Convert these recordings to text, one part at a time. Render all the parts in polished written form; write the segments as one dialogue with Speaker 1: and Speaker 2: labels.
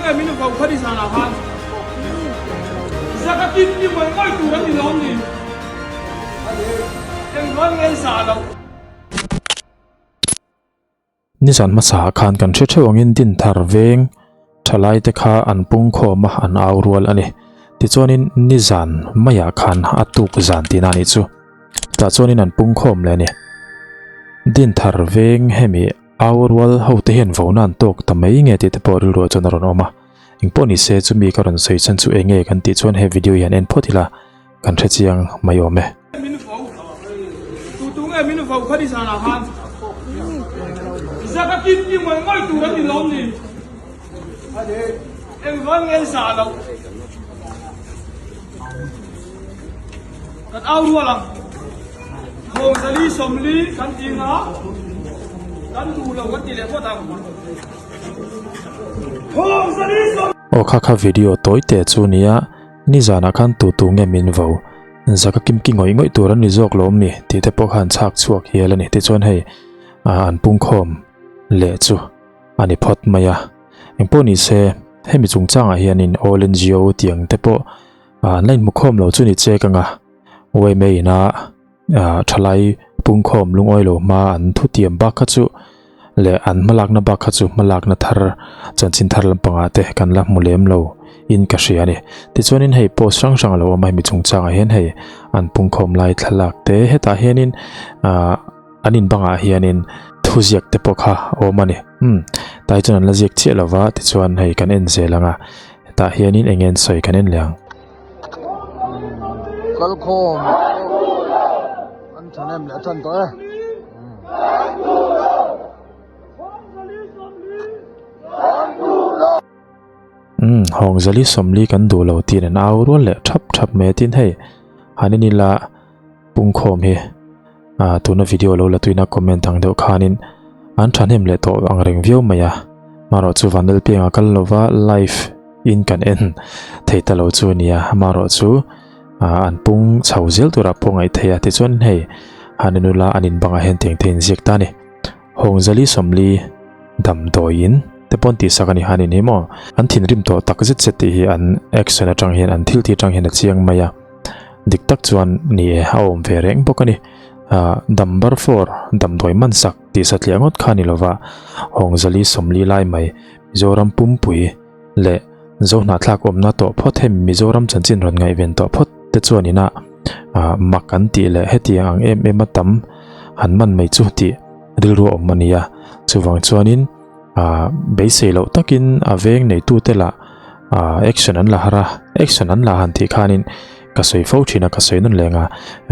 Speaker 1: nge min vau kha nizan ah khan? Zaka kim ki ngawih ngawih tur an ni lawm ni? Engvang nge an zah loh?
Speaker 2: Nizan hmasa ah khan kan hre theuh angin Dinthar veng thalai te kha an pung khawm a, an au rual a ni. Tichuanin nizan maiah khan a tuk zan tihna a nih chu. Tah chuanin an pung khawm leh a ni. Dinthar veng hemi Au rual ho te hian vona an tawk ta mai nge tih te pawh rilruah chuan a rawn awm a. Engpawh ni se chumi ka rawn sawi chhan chu eng nge kan tih chuan he video hi han en phawt ila kan hre chiang mai awm e.
Speaker 1: Min vo tu tu nge min vo kha nizan ah khan zaka kim ki ngawih ngawih tur an ni lawm ni engvang nge an zah loh. Kan au rual ang. Thawng zali 40 kan ti nga kan duh lo kan ti leh phawt ang. Thawng zali sawm.
Speaker 2: Aw kha kha video tawi teh chu nia, nizanah khan tu tu nge min vo, zaka kimki ngawih ngawih tur an ni zawk lo awm ni tih te pawh khan chhak chhuak hial a ni. Tichuan hei an pungkhawm leh chu a ni phawt mai a. Engpawh ni se hemi chungchangah hianin All NGO tiang te pawh an la inhmukhawm lo chu ni che ka nga yma ina thalai pungkhawm lungawi lo hma an thutiam bak kha chu leh an hmalakna bak kha chu hmalakna thar chanchin thar lampangah te kan la hmu lem lo in ka hria a ni. Tichuanin hei post hrang hrang a lo awm a hemi chungchangah hian hei an pungkhawm lai thlalak te hetah hianin ah An in bangah hianin thuziak te pawh kha a awm a ni. Umm, tai chuan an la ziak chiah lova, tichuan hei kan en zel ang a, hetah hianin eng nge an sawi kan en leh ang.
Speaker 3: Kalkhawm pawh an thahnem leh tan tawh e.
Speaker 2: Umm, Hawngzali 40 kan duh lo tiin an au rual leh thap thap mai a, tin hei han en ila Pungkhawm hi ah tuna video lo la tuina comment ang deuh khanin an thahnem leh tawh ang reng viau mai a, marawh chu Vanlalpianga kal lova live in kan en thei ta lo chu a nia, marawh chu ah an pung chho zel turah pawh ngaih theih a, tichuan hei han en ula an in bangah hian tiang te in ziak ta a ni. Hawngzali 40 damdawiin te pawn tihsak a ni han in hi maw an thinrim tawh tak zet zet tih hi an action atang hian an thil tih atang hian a chiang mai a. Dik tak chuan ni e, a awm ve reng bawk a ni. Ah, dambar for damdawi man sak tih satliah ngawt kha a ni lova, Hawngzali 40 lai mai Mizoram pumpui leh Zohnahthlak awmna tawh phawt hemi Mizoram chanchin rawn ngaihven tawh phawt te chuan inah ah mak an tih leh hetiang ang em em a tam han man mai chu tih rilru a awm a ni a. Chuvang chuanin ah beisei loh takin a veng neitute lah ah action an la har a, action an la han tih khanin ka sawi fo thin a, ka sawi nawn leng a,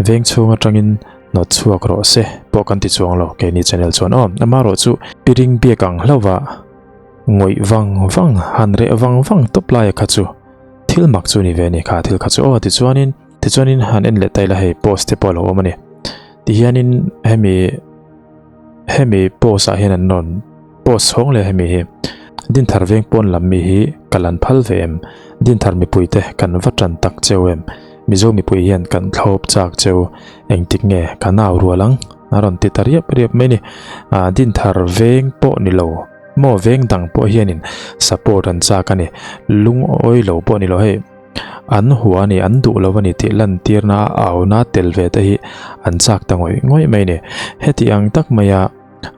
Speaker 2: veng chhung atangin hnawt chhuak rawh se pawh kan ti chuang lo keini channel chuan aw amaherawh chu piring biak ang hlauh a ngawih vang vang han reh vang vang tawp laia kha chu thil mak chu ni ve a ni kha thil kha chu aw tichuanin tichuanin han en leh ta ila hei post te pawh a lo awm a ni tihianin hemi hemi post ah hian an rawn Post chhawng leh hemi hi Dinthar veng pawn lam mi hi ka lan phal ve em? Dinthar mipui te kan va tan tak cheu em? Mizo mipui hian kan thlawp chak cheu engtik nge kan au rual ang? A rawn ti ta riap riap mai ni. Ah Dinthar veng pawh ni lo maw veng dang pawh hianin support an chak a ni. Lungawi lo pawh ni lo hei an hua a ni an duh lo a ni tih lantirna auna tel ve te hi an chak ta ngawih ngawih mai ni. Heti ang tak maia.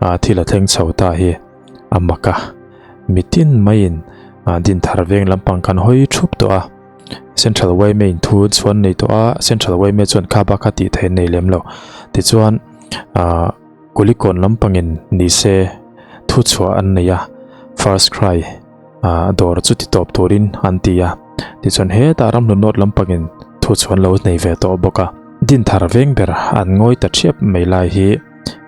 Speaker 2: ah thil a thleng chho ta hi a mak a mitin maiin ah dinthar veng lampang kan hawi thup tawh a central yma in thu chuan nei tawh a central yma chuan kha bak kha tih theih an nei lem lo tichuan ah kulikawn lampangin ni se thu chhuah an nei a first cry ah dawr chu ti tawp turin an ti a tichuan hetah ramhlun nawt lampangin thu chhuah an lo nei ve tawh bawk a dinthar veng ber an ngawi ta thiap mai lai hi.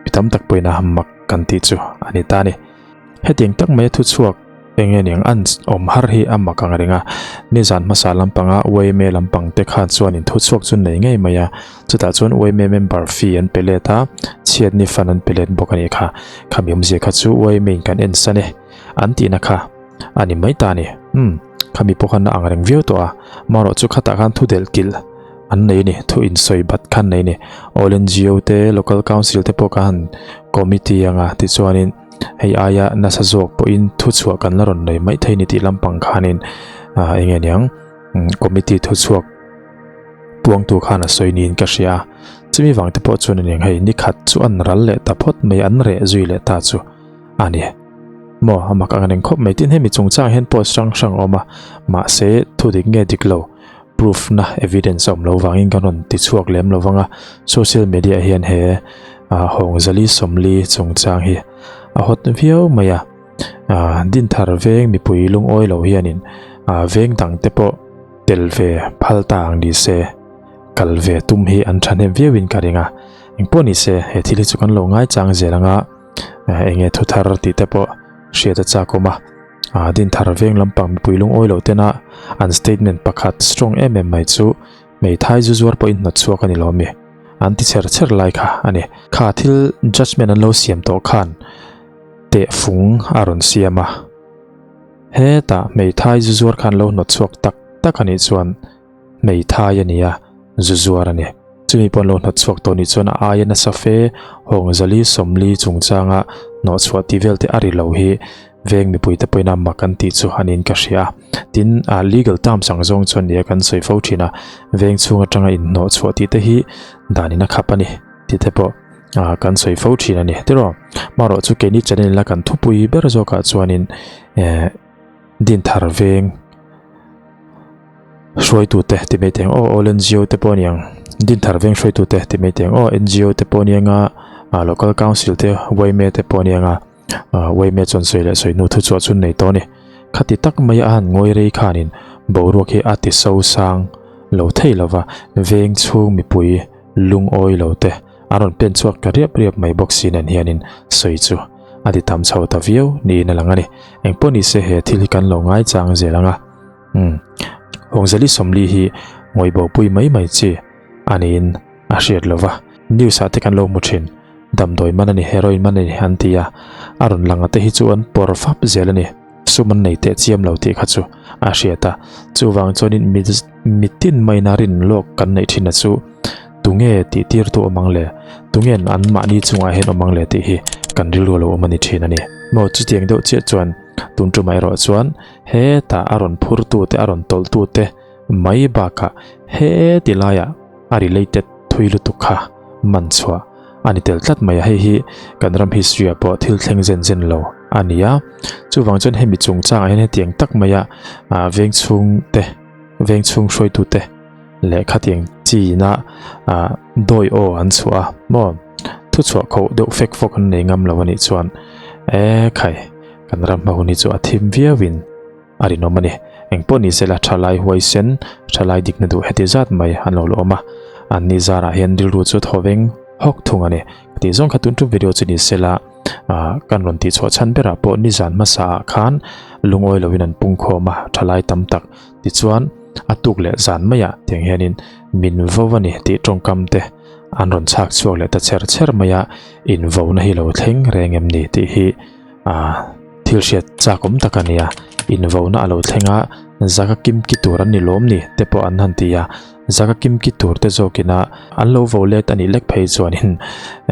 Speaker 2: Mi tam tak pawhin a mak kan tih chu a ni ta a ni. Hetiang tak mai a thu chhuak eng nge niang an awm har hi a mak ang reng a. Nizan hmasa lampanga yma lampang te khan chuanin thu chhuak chu nei ngei mai a. Chutah chuan yma member fee an pe let a, chhiatni fund an pe let bawk a nih kha. Khami awmzia kha chu yma in kan en san e an tihna kha a ni mai ta a ni. Umm, khami pawh khan a ang reng viau tawh a. Marawh chu khatah khan thu delh kilh. An nei a ni, thu insawi bat kha an nei a ni. All NGO te, Local Council te pawh kha han committee anga tichuanin Hei aia nasa zawk pawhin thuchhuah kan la rawn nei mai thei ni tih lampang khanin eng nge niang committee thuchhuak puangtu khan a sawi niin ka hria a. Chumi vang te pawh chuan a niang hei nikhat chu an ral leh ta phawt mai an reh zui leh ta chu a ni. Maw a mak ang reng khawp mai tin hemi chungchang hian post hrang hrang a awm a mahse thudik nge dik lo proof na evidence a awm lo vangin kan rawn ti chhuak lem lo vang a social media hian he Hawngzali Sawmli chungchang hi a hot viau mai a Dinthar veng mipui lungawi lo hianin veng dang te pawh tel ve phal ta ang ni se kal ve tum hi an thahnem viauin ka ring a engpawh ni se he thil hi chu kan lo ngaichang zel anga eng nge thu thar tih te pawh hriat a chak awm a. Ah Dinthar veng lampang mipui lungawi lo tena an statement pakhat strong em em mai chu hmeithai zu zuar pawhin hnawt chhuak a ni lo mi an ti chher chher lai kha a ni. Kha thil judgement an lo siam tawh khan tehfung a rawn siam a, hetah hmeithai zu zuar khan lo hnawt chhuak tak tak a nih chuan hmeithai a ni a, zu zuar a ni. Chumi pawh an lo hnawt chhuak tawh nih chuan a aia nasa fe Hawngzali Sawmli chungchanga hnawhchhuah tih vel te a ri lo hi veng mipui te pawhin a mak an tih chu a niin ka hria a. Tin, a legal terms ang zawng chuan nia kan sawi fo thin a, veng chhung atanga inhnawhchhuah tih te hi danin a khap a ni tih te pawh kan sawi fo thin a ni. Tiraw? Marawh chu keini channel la kan thupui ber zawkah chuanin eh Dinthar veng hruaitute ti mai teng aw all NGO te pawh a ni ang Dinthar veng hruaitute ti mai teng aw NGO te pawh a ni ang a local council te yma te pawh a ni ang a yma chuan sawi leh sawi hnu thu chhuah chu an nei tawh a ni khati tak mai a han ngawi rei khanin boruak hi a ti so sang lo thei lova veng chhung mipui lungawi lo te a rawn pen chhuak ta riap riap mai bawk si nen hianin sawi chu a ti tam chho ta viau niin a lang a ni. Engpawh ni se he thil hi kan lo ngaichang zel ang a. Umm. Hawngzali Sawmli hi ngawihbo pui mai mai chi a niin a hriat lo va. News ah te kan lo hmu thin. Damdawi man a ni, heroin man a ni an ti a. A rawn lang a te hi chu an pawr fap zel a ni. Sum an nei teh chiam lo tih kha chu a hriat a. Chuvang chuanin mitin maina rin lawk kan neih thin a chu tunge tih tir tu awm ang le? Tunge an mahni chungah hian awm ang le tih hi kan rilru lo awm a ni thin a ni. Maw chutiang deuh chiah chuan tun tumah erawh chuan hetah a rawn phur tu te a rawn tawlh tu te mai bakah he ti laiah a related thui lutuk kha man chhuah a ni tel tlat mai a, hei hi kan ram history ah pawh thil thleng zen zen lo a ni a, chuvang chuan hemi chungchangah hian hetiang tak maia ah veng chhung te veng chhung hruaitu te leh khatiang china ah dawi aw an chhuah a maw thuchhuah khauh deuh fek fawk an nei ngam lo a nih chuan e khai kan ram hma hun hi chu a thim viau in. A rinawm a ni. Engpawh ni sela thalai huaisen, thalai dikna duh heti zat mai an lo la awm a. An ni zarah hian rilru chu thaw veng hawk thung a ni. Ka tih zawng kha tun tum video chu ni sela kan rawn tih chhuah chhan berah pawh nizan hmasa ah khan lungawi lovin an pung khawm a, thalai tam tak. Tichuan a tuk leh zan maiah tiang hianin min vo a ni tih tawngkam te an rawn chhak chhuak leh ta chher chher mai a, invo na hi lo thleng reng em ni tih hi Thil hriat chak awm tak a nia, invauna a lo thleng a, zaka kim ki tur an ni lawm ni te pawh an han ti a, zaka kim ki tur te zawkina an lo vo let a nih lek phei chuanin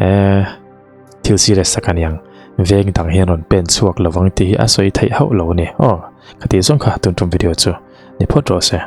Speaker 2: eh thil serious tak a niang, veng dang hian rawn pen chhuak lovang tih hi a sawi theih hauh lo a ni. Aw, ka tih zawng kha tun tum video chu ni phawt rawh se.